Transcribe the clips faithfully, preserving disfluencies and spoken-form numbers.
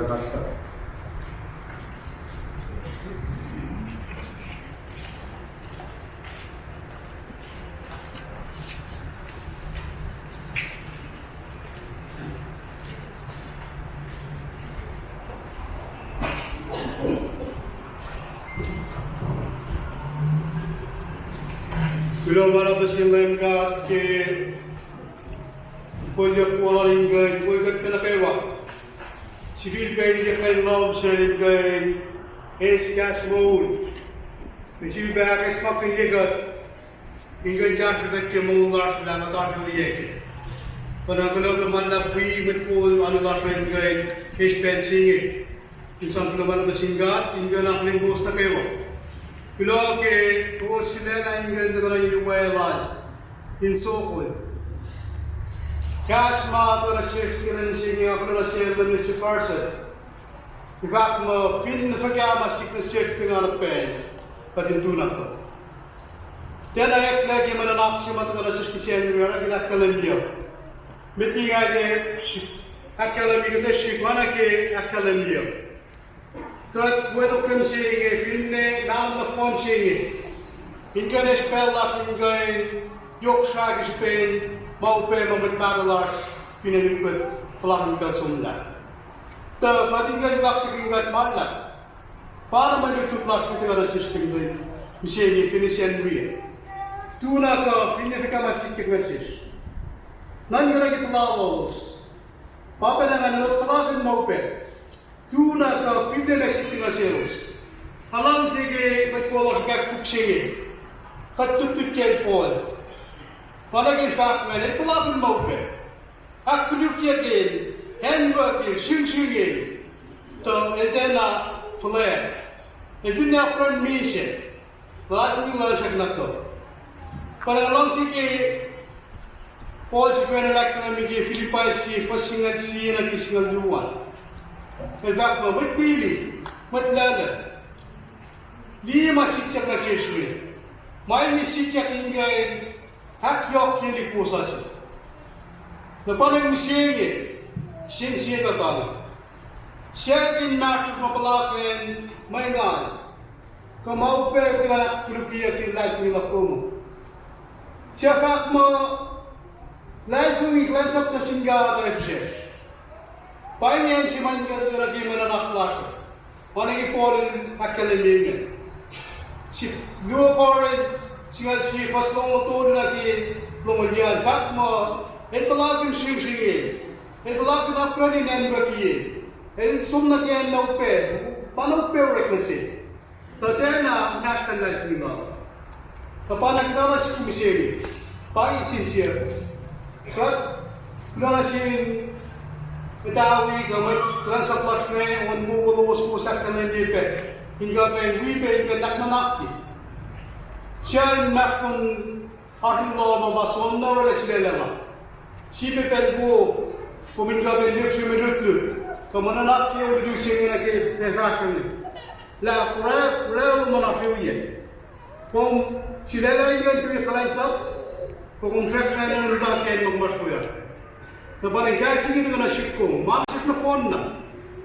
Pastor. Kuloh ma luhlahp nuh sin Leum God ke kolyuck wolan in kuh in kol kuht pacna kwewa. Sifilpac in kuh in lohm sel in kuh in eis kahs moul. Ac sifilpac ahkacsmakihnye kuht in kuh in kahsruh kuht ke moul lasr lah kuht oasr olwelah. Pwacnwacng kuloh ke ma luhlahp wi mwet kol alu lasr in kuh in eis pacl se inge in sang kuloh ma luhlahp nuh sin God in kuh in akihlen kowos nuh kwewa. Kuloh ke kowos sulaclah in kuh in tuhkuh nuh in iwaclah in sokol. Kahs ma tuhkuh nuh sesr ke lwen se inge, kuloh nuh sel Minister Carson. Ac fahk muh finne fuhkah ma sik nuh sesr pacna pacl, kuht in tu na kuh. Tiacna eklac ke mwe nuhnak se ma tuhkuh nuh sesr ke Sacnri, oacna ke ahkkahlwemye. Met liki nga ke ahkkahlwemye kuht srihk, oacna ke ahkkahlwemye. Kuht wi tohkoh se inge, finne na nohfohn se inge, in kuh in eis pacl lasr in kuh in yohk srah ke srihpen ma upac ma mwet mahtuh lasr fin acn Ukraine puhlakihn pacl somlah. Tuh kuht in kuh in kaksakihn kuht ma luhlahp. Pa na mwe lutlut lasr ke tuhkuh nuh sesr ke mihsenge, finne Sacnri. Tu na kuh finne fuhkah ma sikyak nuh sesr. Nuhnkuh nuh ke puhla lalos. Pa pacna ngan elos puhlakihn ma upac. Tu na kuh finne ma sikyak nuh selos. Nga luhngse ke mwet kol lasr ke puk se inge, kuht lutlut kacl Paul. Ma nuh ke fahk ingacn, el puhlakihn ma upac. Ahkkolukyeyuck, acnwuck, sringsringyuck, tuh el tiacna fuhlweack. El finne apkuhran misac, luhlahlfongi lal srackna kuh. Pa nga luhngse ke Paul sifacna el ahkkahlwemye ke Philippi sie, fuhs singucul sie nuh ke singucul luo an. El fahk muh, mwet lili, mwet laclac, liye ma sikyak nuh sesr inge. Ma inge sikyak in kuh in ahkyohkyelihk wosasuc. Na pa na mihsenge, sie kuht an, sie inmahsrlon ma puhlakihn mwe engan, kuh ma upac ke ahkkolukyeyuck ke luhlahlfongi luhk kom uh. Suc fahk muh luhlahlfongi, kuhlwacnsap nuh sin God ac fihsrwacsr. Pa inge acn se ma in kuh in nuh ke mwe nuhnak lasr uh. Ma nuh ke Paul el ahkkahlwemye inge. Sip luo Corinth, singucul sie, fuhs longoul tolu nuh ke longoul yuh an, fahk muh el puhlakihn sringsringyuck, el puhlakihn apkuhran in acnwuckiyac, el som nuh ke acn na upac, pa na upac orek nuh sel. Tuh tiacna muhnahs luhlahlfongi lal. Tuh pa na kuhtana sik mihsenge, pa inge sincere. Kuht, kuloh nuh sin mwet awi kuh mwet kuhlwacnsap lasr me, on moul lowos kowos ahkkahlwemye pac, in kuh pac in wi pac in kuh in ahknuhnakye. Sia inmahsrlon oasr in lohm uh pa soenna orwaclah sulaclah lal. Sifilpac pacl wo, kom in kuh pac in lihksreni mwe lutlut, kuh mwe nuhnak ke olutu se inge nuh ke fahsr inge, lah orwaclah, orwaclah lom nuh ke ohiyac. Kom sulaclah in kuh in tui kuhlwacnsap, kuh kom srackna in muhta ke acn ma kom oasr we uh. Na pa in kahs inge tuhkuh nuh sihk kom, ma sihk nohfohn na,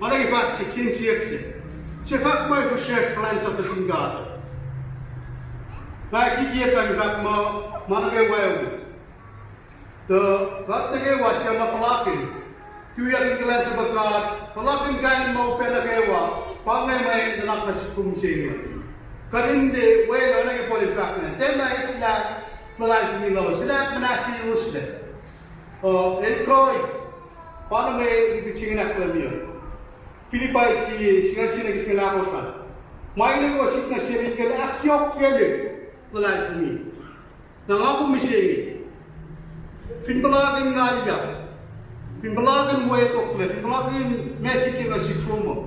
ma nuh ke fahk sihk, sin siyuck sihk, suc fahk muh fihsrwacsr kuhlwacnsap nuh sin God. Nga kikiacp in fahk muh, ma nuh kwewa, tuh kuht nuh kwewa suc ma puhlakihn, tuyak in kuhlwacnsap God, puhlakihn kain in ma upac nuh kwewa, pa inge mwe nuhnak nuh sihk kom mihsenge. Kuht in tiac welah, oacna ke Paul el fahk ingacn, tiacna eislah luhlahlfongi lalos, eislah muhnahs seloslac. Uh, el kuh, pa na mwe lutlut se inge ahkkahlwemye. Philippi sie, singucul sie nuh ke singucul ahkosr an. Ma inge kuh sik nuh sel in kuh in ahkyohkyelihk luhlahlfongi. Na nga kom mihsenge, fin puhlakihn ngalyak, fin puhlakihn wetoklac, fin puhlakihn ma sikyak nuh sihk kom uh,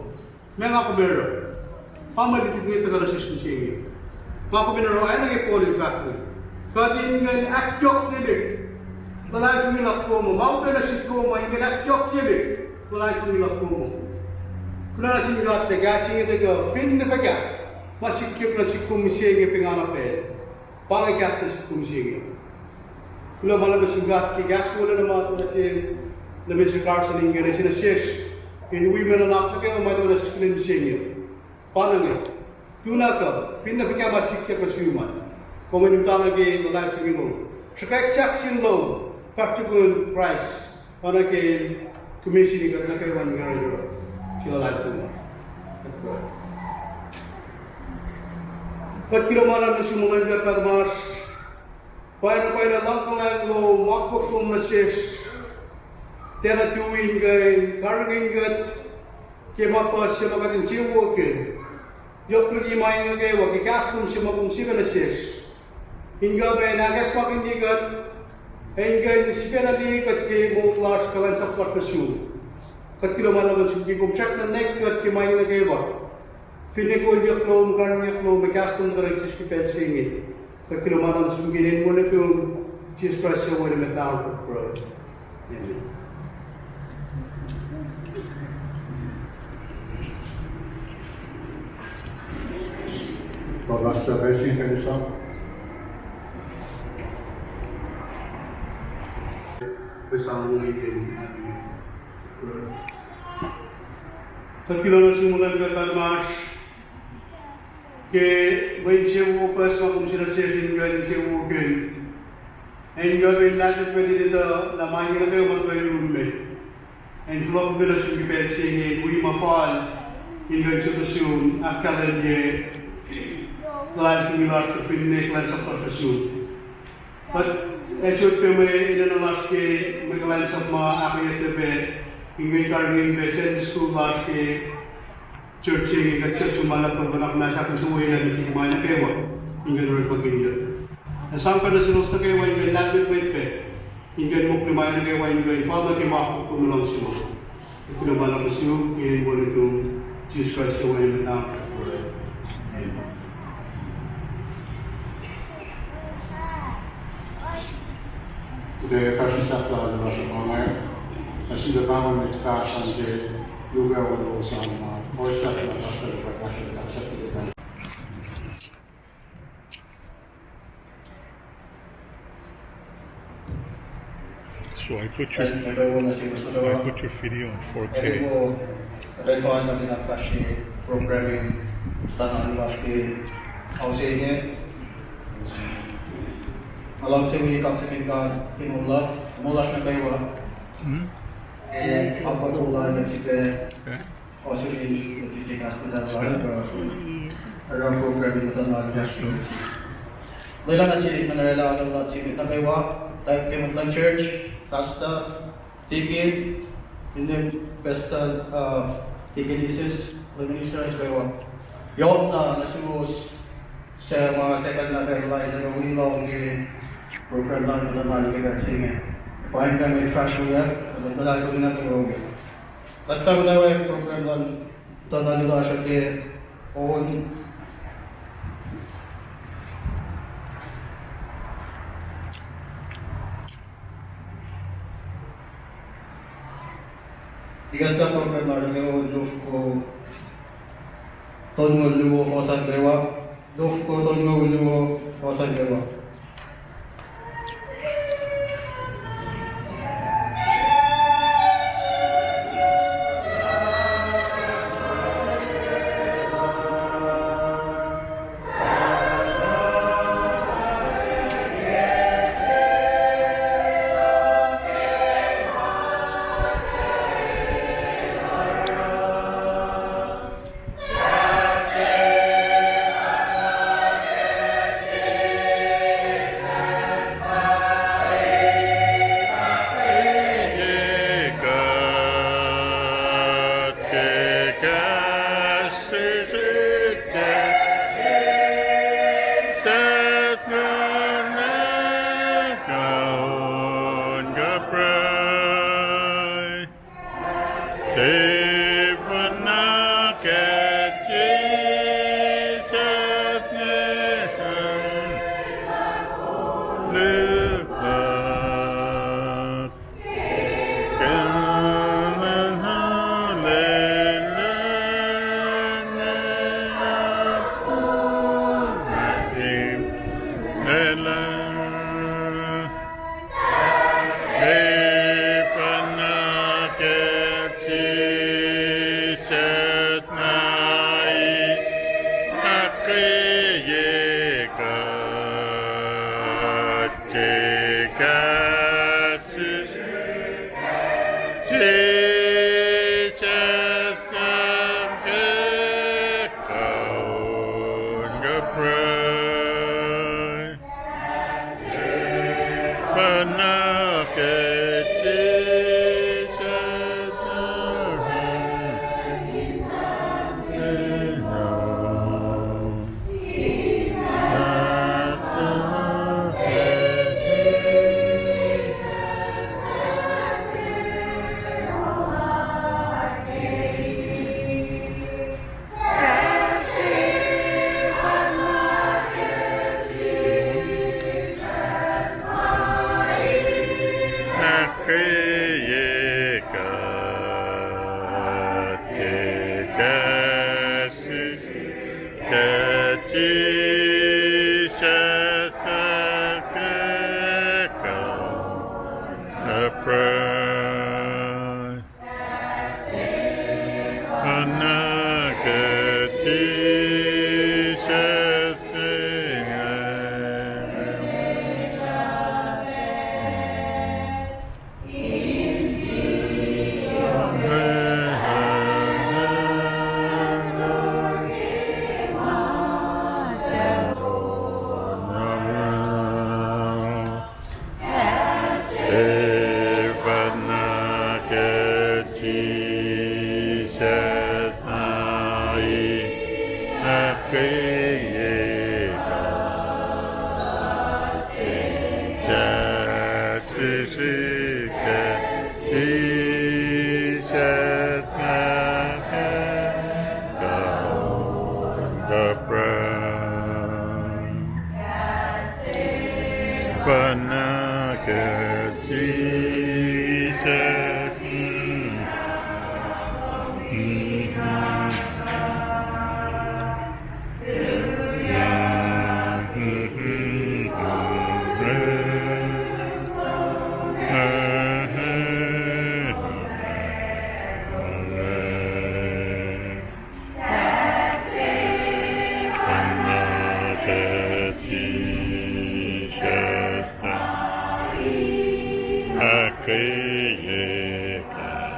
ma nga kom oruh, pa mwe lutlut inge tuhkuh nuh sesr mihsenge. Nga kom in oruh oacna ke Paul el fahk inge. Kuht in kuh in ahkyohkyelihk luhlahlfongi luhk kom uh, ma upac nuh sihk kom uh, in kuh in ahkyohkyelihk luhlahlfongi luhk kom uh. Kuloh nuh sin God lah kahs inge tuhkuh, finne fuhkah ma sikyak nuh sihk kom mihsenge pengana pacl, pa inge kahs nuh sihk kom mihsenge. Kuloh ma luhlahp nuh sin God ke kahs wolacna ma tuhkuh nuh sel Minister Carson inge, nuh sin nuh sesr. in wi mwe nuhnak nuh kwewa ma tuhkuh nuh sesr ke lwen mihsenge. Pa inge, tuh na kuh, finne fuhkah ma sikyak nuh sum an, kom in muhta nuh ke luhlahlfongi lom. Sruhkwack sahk sin lom, fahsr tukun Kraist, pa nuh ke commission kuht nuh kwewa in oruh ke luhlahlfongi. Kuht kuloh ma luhlahp nuh sum Nguhn Muhtahl Pahpah tuhmasr, pwacyena, pwacyena luhngkuhlwacng lom, akwuck lom nuh sesr, tiacna tui in kuh in karihngihn kuht ke ma puhs se ma kuht insewowo kac. Yohk liki ma inge nuh kwewa ke kahs lom se ma kom sifacna nuh sesr, in kuh pac in ahkacsmakihnye kuht, ac in kuh in sifacna liye kuht ke moul lasr, kuhlwacnsap lasr nuh sum. Kuht kuloh ma luhlahp nuh sum ke kom srackna nwack kuht ke ma inge nuh kwewa. Finne kolyuck lom, karihngihnyuck lom, ac kahs lom tuhkuh nuh sesr ke pacl se inge, kuht kuloh ma luhlahp nuh sum ke inen wen nuhtum, Jisus Kraist, su Wen ac Mwet Lahngo, kuht pruhe. Amen. Kuht kuloh nuh sum Nguhn Muhtahl Pahpah tuhmasr ke mwe insewowo puhs ma kom sifacna nuh sesr in kuh in insewowo kac, ac in kuh pac in lahlmwetmwet in etuh lah ma inge nuh kwewa ma tuhkuh yurum me. Ac in fohlohk nuh sum ke pacl se inge in wi ma fal, in kuh in sot nuh sum, ahkkahlwemye luhlahlfongi lasr kuh finne kuhlwacnsap lasr nuh sum. Kuht ac sot pac mwe enenuh lasr ke mwe kuhlwacnsap ma ahkkweye pac, in kuh in karihngihn pac Sunday school lasr ke church se inge, kuht siyuck sum ma luhlahp, kuh nuhnak muhnahs ahkinsewowoye lah nuhtihk ma nuh kwewa in kuh in orekmakihnyuck. Ac sang pac nuh selos nuh kwewa in kuh in lahlmwetmwet pac, in kuh in mokle ma nuh kwewa in kuh in fal nuh ke ma kom luhngse ma. Kuht kuloh ma luhlahp nuh sum ke inen wen nuhtum, Jisus Kraist, su Wen ac Mwet Lahngo, kuht pruhe. Amen. Kuht ac fahsr in sahflah lasr uh, nga ac sifilpac pahngon mwet fahsr an ke luhpan lowos an, ma oasr sahflah lasr uh, fahsr in sahflah. So I put your, I put your video on four K. Nga luhngse wi kaksakihn God ke moul lasr, moul lasr nuh kwewa. Hmm? Ac apkuhran lal nuh sihk, okay, ohsun in nuh sihk ke kahs luhn God, uh, oruh program in muhtuhn alu lasr. Lwelah nuh sihk in orwaclah alu lasr nuh kwewa, tuh ke mwet luhn church, pastor, deacon, in the pastor, uh, deaconesses, the minister nuh kwewa. Yohk na nuh suwos suc ma second na pacl lasr uh, wi lohng ke program lasr uh, muhtuhn alu ke pacl se inge. Paing pac mwet fahsr uh, muhtuhn alu ke na ke lohng. Kuht fah muhtwacwacack program luhn muhtuhn alu lasr uh ke on. Ikacslah program lasr uh ke on, lofoko tolngoul luo, fohs an kwewa. Lofoko tolngoul luo, fohs an kwewa. na ahkkweye kuht ke kahsruh Jisus, ke kaun kuh pruhe. Pacna ke Jisus, ahkkweye kuht ke kahsruh Jisus, ke kaun kuh pruhe. Pacna ke Jisus, Pacna ke Jisus, ahkkweye kuht ke kahsruh Jisus, ke Jisus, ke kaun kuh pruhe. Pacna ke Jisus. Pacna ke Jisus, ahkkweye kuht.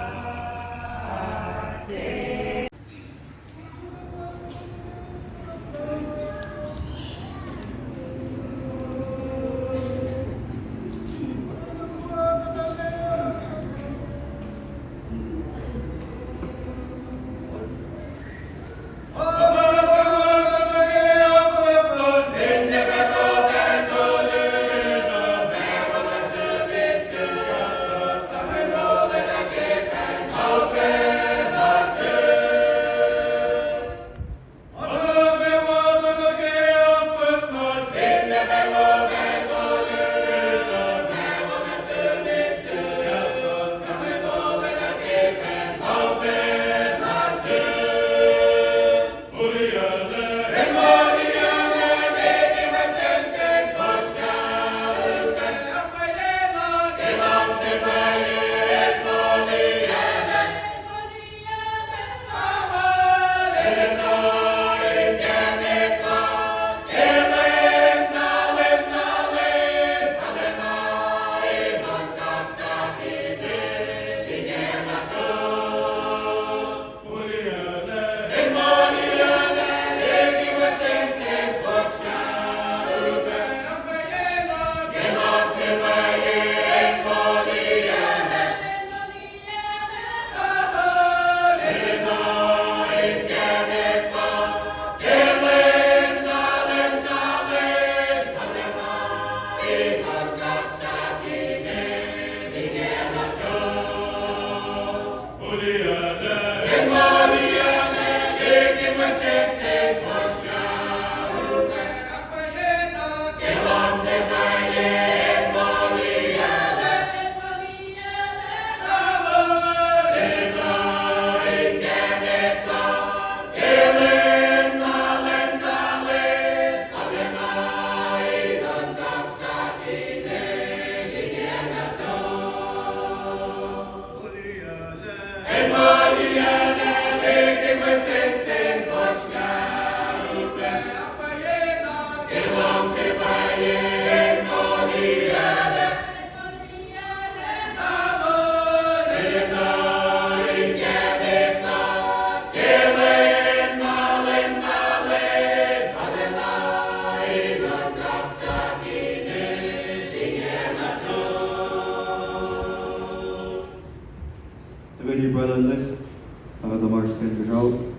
Joe.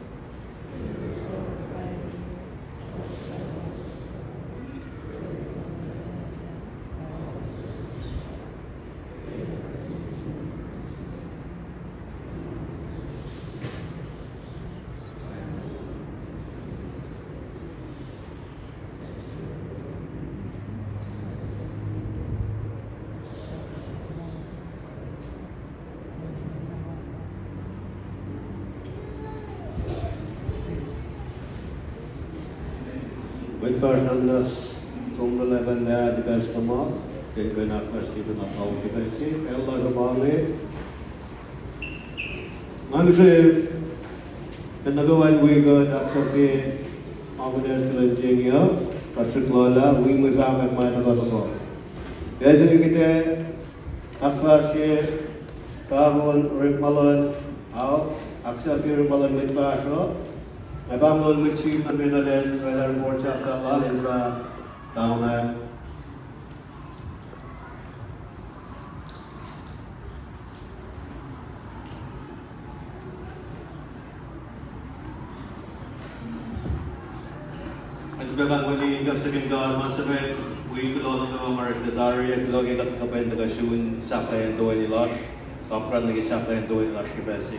Mwet fahsr, na muhnahs som lal Evan Lad, Pastor Mark, ke kuh in ahkfahsrye na tau ke pacl se, el lasr uh pa inge. Nga ngihsre, ke nuh kwewa wi kuht ahksahfye ma kunacsr ke lwen se inge uh, pa srihk lal ah, wi mwe fahkwack ma tuhkuh tuhkuh. Pacl se inge kuht ac ahkfahsrye, pa inge orekma luhn, ao, ahksahfye orekma luhn mwet fahsr uh. Ac pa inge luhn mwet sip nuh ke na lwen, oraclah report sahflah lal in fah, tauna. Nga sifilpac kalweni kuht sifilpac ma se met, wi kuloh nuh kwewa ma orek tari, ac kuloh ke kuht kuh pac in tuhkuh sun sahflahiyacn toeni lasr, topuk nuh ke sahflahiyacn toeni lasr ke pacl se.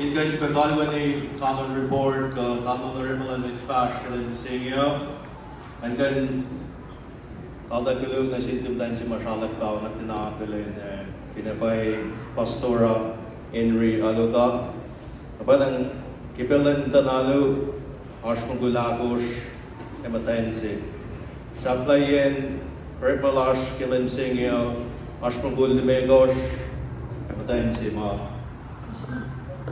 Nga kuh in sifilpac kalweni, kalweni report, kuh kalweni orekma luhn mwet fahsr ke lwen se inge uh. Nga kuh in kalweni koluk nuh sin tuh muhtwacn se ma sralak pa nga tiacna akihlen, eh, finne pa Pastor Henry Aluka. Na pa nga ke pacl in tuh na alu, oasr mukul ahkosr ac muhtwacn se. Sahflahiyacn orekma lasr ke lwen se inge uh, oasr mukul limekohsr ac muhtwacn se ma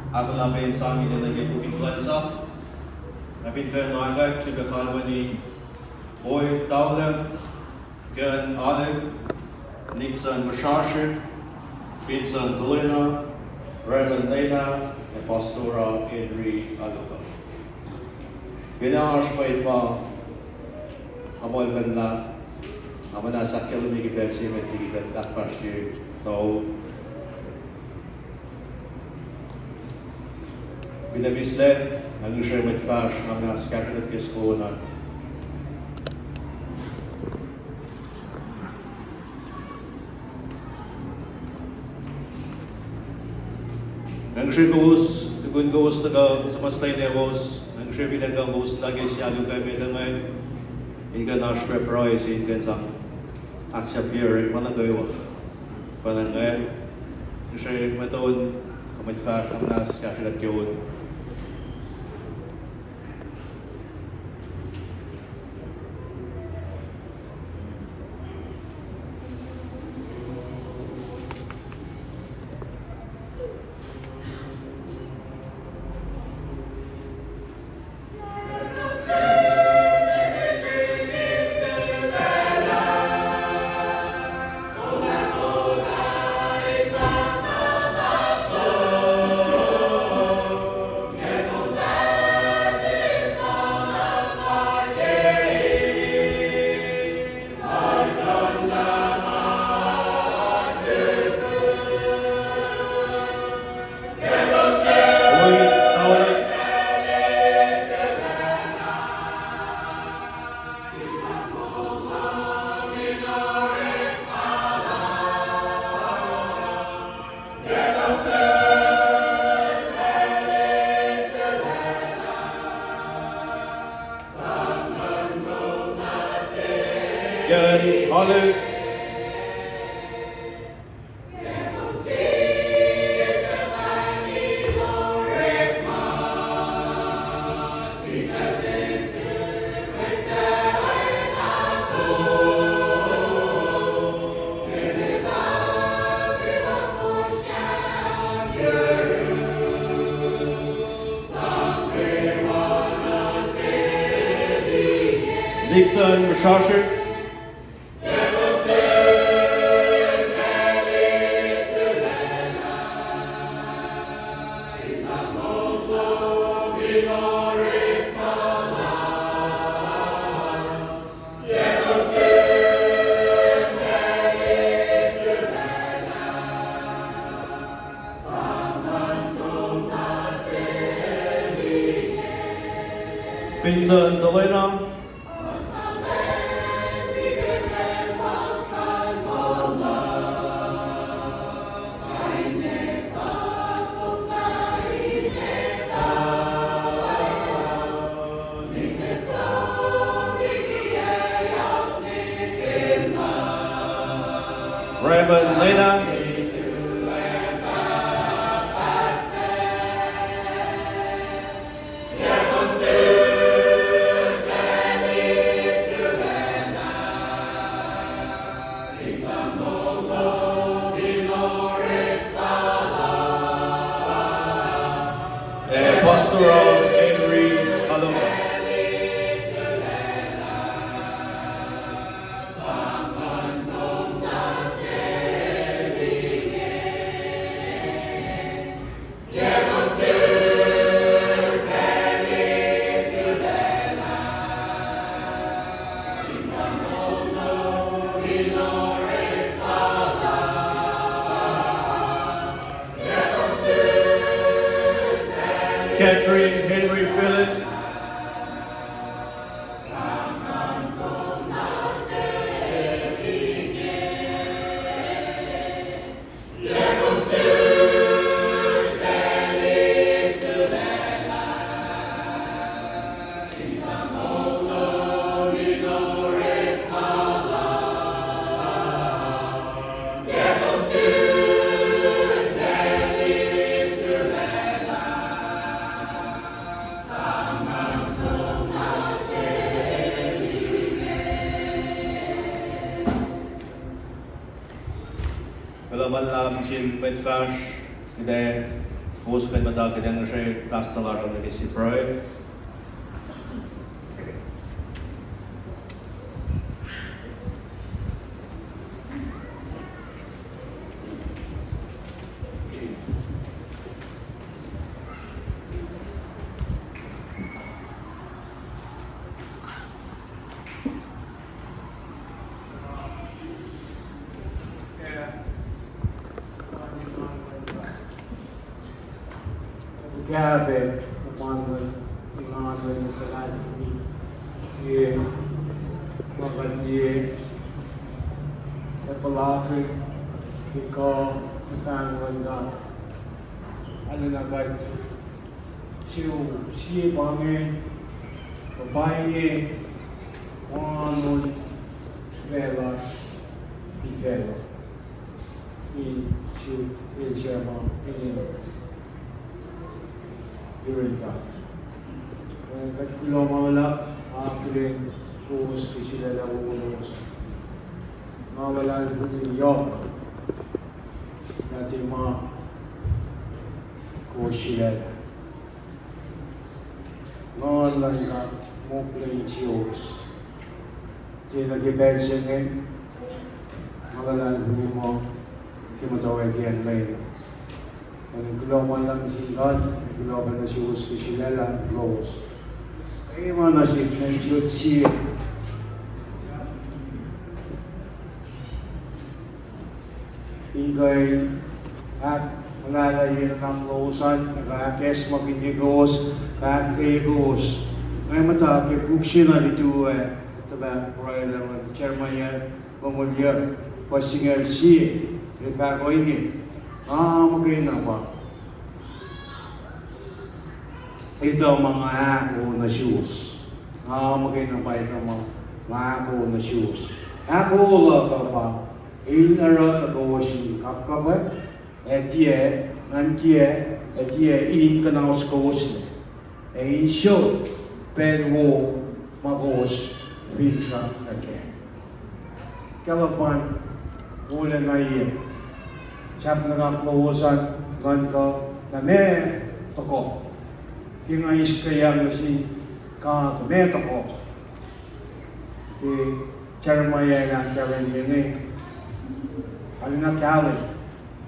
ahkolah pac in sang ine nuh ke puk in kuhlwacnsap. Ac fin kuh in oakwuck, sifilpac kalweni Boyd Taulem, Ken Alec, Nixon Mashashe, Vincent Helena, Raymond Lena, ac Pastor Henry Aluka. Finne oasr mwet ma amuhlkuhnlah, nga muhnahs ahkkahlwemye ke pacl se met liki kuht ahkfahsrye tau. Finne mihslac, nga ngihsre mwet fahsr, nga muhnahs kahsruh kuht ke soko na. Nga ngihsre kowos, tukun kowos tuhkuh suhmuhslah inewos, nga ngihsre finne kuh kowos nuh ke sie alu kuh met uh inge, in kuh in oasr pac pruhe se in kuh in sang ahksahfye orekma nuh kwewa. Pacl inge, ngihsre mwet on, kuh mwet fahsr, nga muhnahs kahsruh kuht ke on. Ken Alec. Nixon Mashashe. Vincent Delena. Raymond Lena. Pastor Henry Kaloma. Catherine Henry Philip. Kuloh ma luhlahp sin mwet fuhsr, kuht ac kowos kuh in muhta kuht in ngihsre pastor lasr uh nuh ke sie pruhe. Kahpac, ma luhn engan luhn kuhlahs, ke ma kuht liye, ac puhlakihn, ke kuh, ke pahng luhn God. Arulacna kuht, sie, sie pa inge, pa inge, ma luhn srihpac lasr, in facluh. In suk, in srihpac, in yurin God. Kuht kuloh ma luhlahp, akihlen kowos ke sulaclah wowo lowos. Nga luhlahlfongi yohk, na tiac ma kowos sulaclah. Nguhn luhn God mokle insiyowos. Tiacna ke pacl se inge, nga luhlahlfongi muh ke muhtwacwacackiyacn lwen. Nga kuloh ma luhlahp nuh sin God, kuloh pac nuh suwos ke sulaclah lowos. Ke ma nuh sihk, nga sot sie in kuh in ahkmuhlahlaye nuhnak lowos an, kuh ahkacsmakihnye kowos, kuh ahkkweye kowos. Nga muhta ke puk se na lutu ah, tuhfah pruhe luhn Jeremiah longoul yuc, fuhs singucul sie, el fahk ohinge: Nga muhkwena pa etuh ma nga ahko nuh suwos. Nga muhkwena pa etuh ma nga ahko nuh suwos. Ahko luhk uh pa in oruh tuh kowos in kapkapwack, ac tiac, ngan tiac, ac tiac in kuhnaus kowoslac, ac in sot pacl wo ma kowos finsrak nuh kac. Kuloh pa, wolacna, sahp nuhnak lowos an, nuhnkuh, na meac tohkoh. Ke nga eiskuhyac nuh sin God, meac tohkoh. Ke Jeremiah el ahkkahlwemye inge, arulacna kahlwem,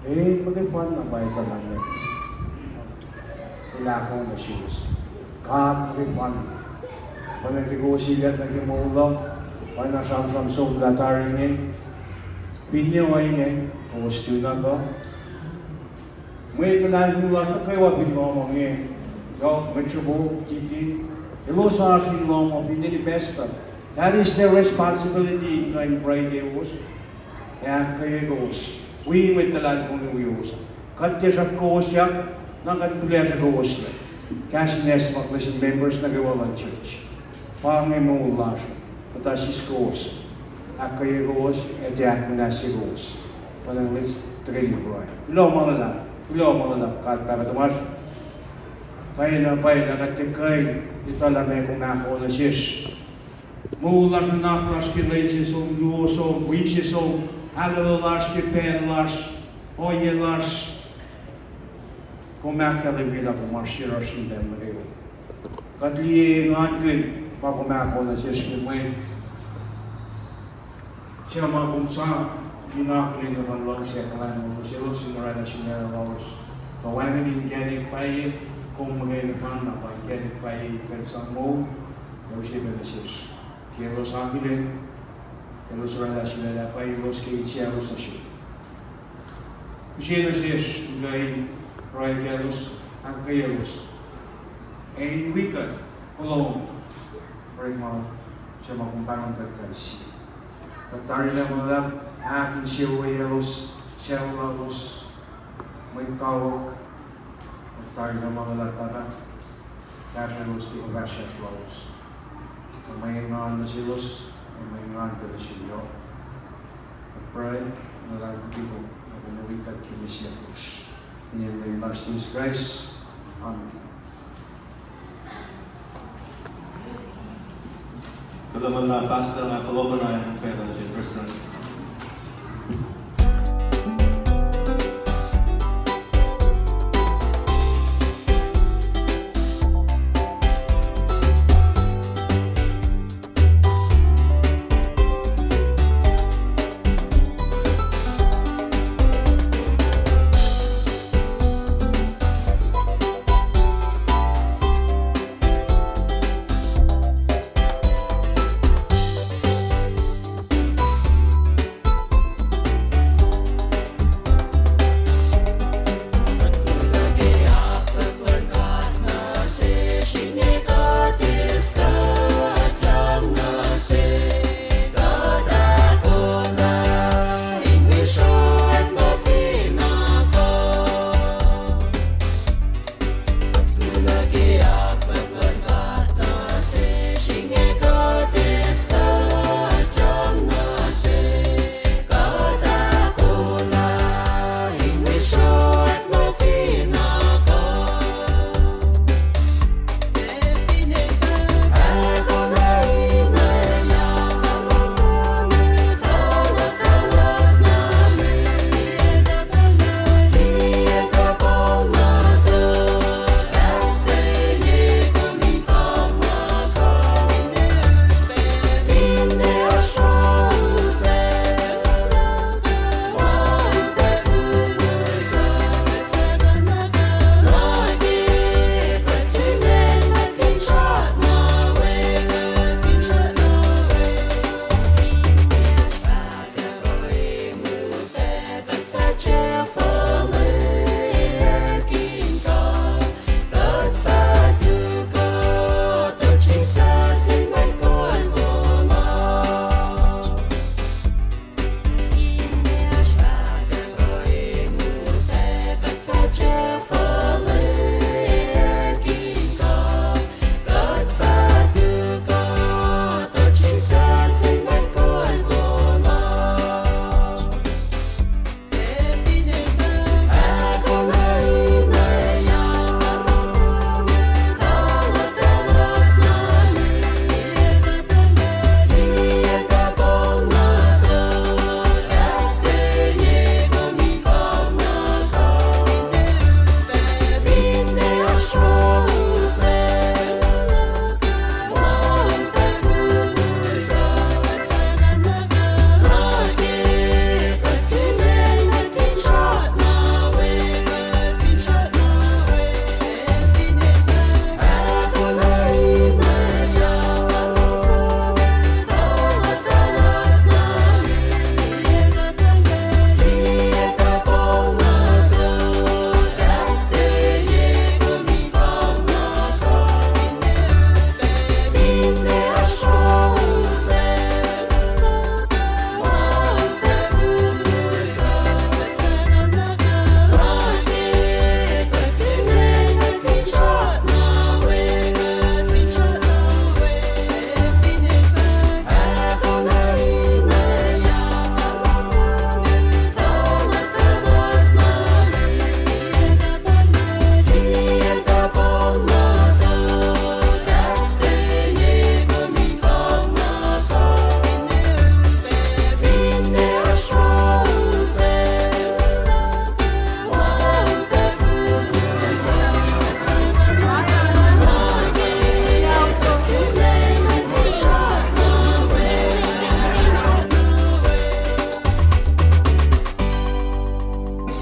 e, muhkwena pa etuh ma el ahko nuh suwos. God muhkwena. Pwacnwacng ke kowos ilyak nuh ke moul uh, pwacnwacng sramsram som lah tari inge, finne ohinge, kowos tunak uh. Mwet luhlahlfongi lasr nuh kwewa fin lohm inge, yohk mwet sruok, tikin, Elos oasr in lohm uh fin acn pastor. That is their responsibility in kuh in pruhe kowos ac ahkkweye kowos. Wi mwet luhlahlfongi wi kowos. Kuht tiac sruhk kowos yak, na kuht puhlasr kowos lac. Kahs in acsmak nuh sin members nuh kwewa luhn church. Pa inge moul lasr, muhta sis kowos, ahkkweye kowos, ac tiac ahkmuhnahsye kowos. Pa inge mwet tuhkweni pruhe. Kuloh ma luhlahp, kuloh ma luhlahp God Pahpah tuhmasr. Pwacyena, pwacyena kuht tiac kuh in etuh lah meac kom ahkoo nuh sesr. Moul lasr, nuhnak lasr ke lwen se som, luo som, wik se som, ahlolo lasr ke pacl lasr, ohiyac lasr, kom ahkkahlwemye lah kom oasr yohrohsr in pacl nuh kwewa. Kuht liye engankihn ma kom ahkoo nuh sesr ke mwe suc ma kom sang in akihlen luhpan luhngse ac kuhlwacnwacng selos in oraclah sulaclah lalos. Tuh wacngihn inkacnek pwacye, kom muhkwena na pa inkacnek pwacye in kuh in sang moul ac use pac nuh sesr. Ke elos akihlen, elos oraclah sulaclah pwacye, elos ke insiaclos nuh sum. Use nuh sesr in kuh in pruhe kaclos, ahkkweyaclos, ac in wi kuht, kolom, orekma suc ma kom pahngon kuht kais sie. Kuht tari lah ma luhlahp, ahkinsewowoye elos, sucu lalos, mwet kawuck, kuht tari lah ma luhlahp Pahpah, kahsrwelos ke fuhfahsryucsr lalos. Kuh mwe engan nuh selos, ac mwe engan pac nuh sum yohk. Kuht pruhe, na luhlahp kihtin kom, ac kom wi kuht ke mihsaclos. Inen Leum Jisus Kraist. Amen. Kuloh ma luhlahp Pastor, nga fohlohkohnlah in upac nuh sin Prestuhn.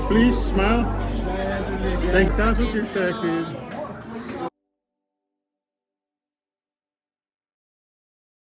Please smile. Thank you. That's what you're saying.